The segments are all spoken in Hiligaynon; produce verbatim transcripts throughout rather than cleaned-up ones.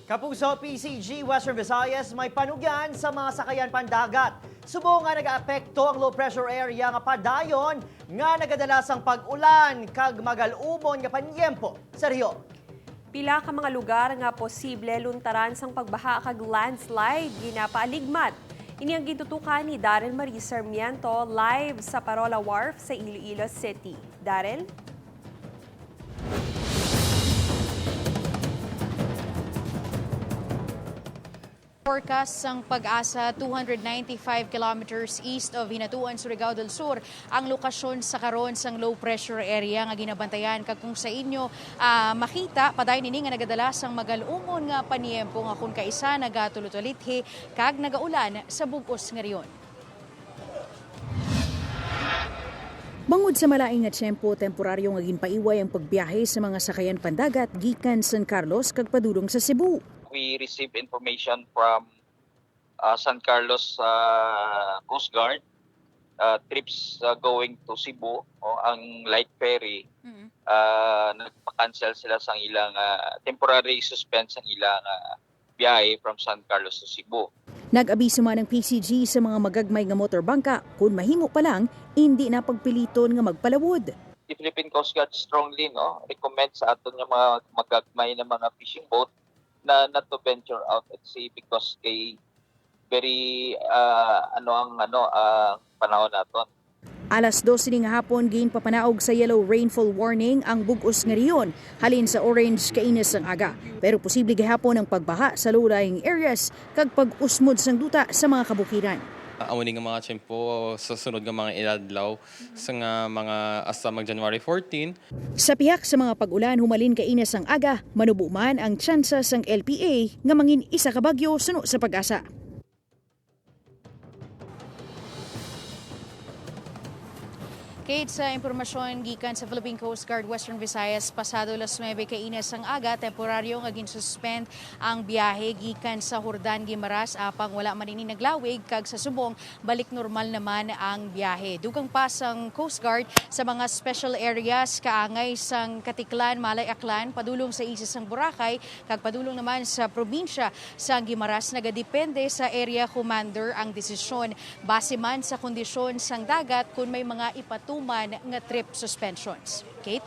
Kapuso, P C G Western Visayas may panugyan sa mga sakayan pandagat. Subong nga nagaapekto ang low pressure area nga padayon nga nagadala sang pag-ulan kag magal-umon nga paniyempo sa rehiyon. Pila ka mga lugar nga posible luntaran sang pagbaha kag landslide ginapaaligmat. Ini ang gintutukan ni Daryl Marie Sarmiento live sa Parola Wharf sa Iloilo City. Daryl? Forecast sang PAGASA, two hundred ninety-five kilometers east of Hinatuan, Surigao del Sur ang lokasyon sa karon sang low pressure area nga ginabantayan, kag kung sa inyo, ah, makita, padayon ini nga nagadala sang magal-umon nga paniyempo nga kon kaisa nagatulutulithe kag nagaulan sa bug-os nga rehiyon. Bangod sa malain nga tiyempo, temporaryo nga ginpaiway ang pagbiyahe sa mga sakayan pandagat gikan San Carlos kag padulong sa Cebu. We receive information from, uh, San Carlos, uh, Coast Guard, uh, trips, uh, going to Cebu, o ang light ferry, Mm. uh, nagpa-cancel sila sang ilang, uh, temporary suspend sang ilang, uh, biyahe from San Carlos to Cebu. Nag-abiso man ang P C G sa mga magagmay nga motor bangka, kun mahimo pa lang, indi na pagpiliton nga magpalawod. The Philippine Coast Guard strongly, no, recommend sa aton nga mga magagmay na mga fishing boat na not to venture out at sea because kay very, ah, ano ang, ano, ah, panahon naton. Alas dos sini nga hapon, ginpapanaog sa yellow rainfall warning ang bug-os nga rehiyon, halin sa orange kaina sang aga. Pero posible gihapon ang pagbaha sa low-lying areas kag pag-usmod sang duta sa mga kabukiran. Amo ni nga mga tiyempo sa sunod nga mga inadlaw, sa nga mga hasta mag January fourteen. Sa pihak sa mga pag-ulan humalin kaina sang aga, manubo man ang tsansa sang L P A nga mangin isa ka bagyo suno sa PAGASA. Kate, sa impormasyon gikan sa Philippine Coast Guard Western Visayas, pasado las nuebe kaina sang aga, temporaryo nga ginsuspend ang biyahe gikan sa Jordan, Guimaras, apang wala man ini naglawig, kag sa subong balik normal naman ang biyahe. Dugang pa sang Coast Guard sa mga special areas kaangay sang Caticlan, Malay, Aklan, padulong sa isla sang Boracay, kag padulong naman sa probinsya sang Guimaras, nagadepende sa area commander ang desisyon, base man sa kondisyon sang dagat kon may mga ipatuman nga trip suspensions. Kate?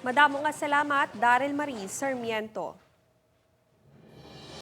Madamo nga salamat, Daryl Marie Sarmiento.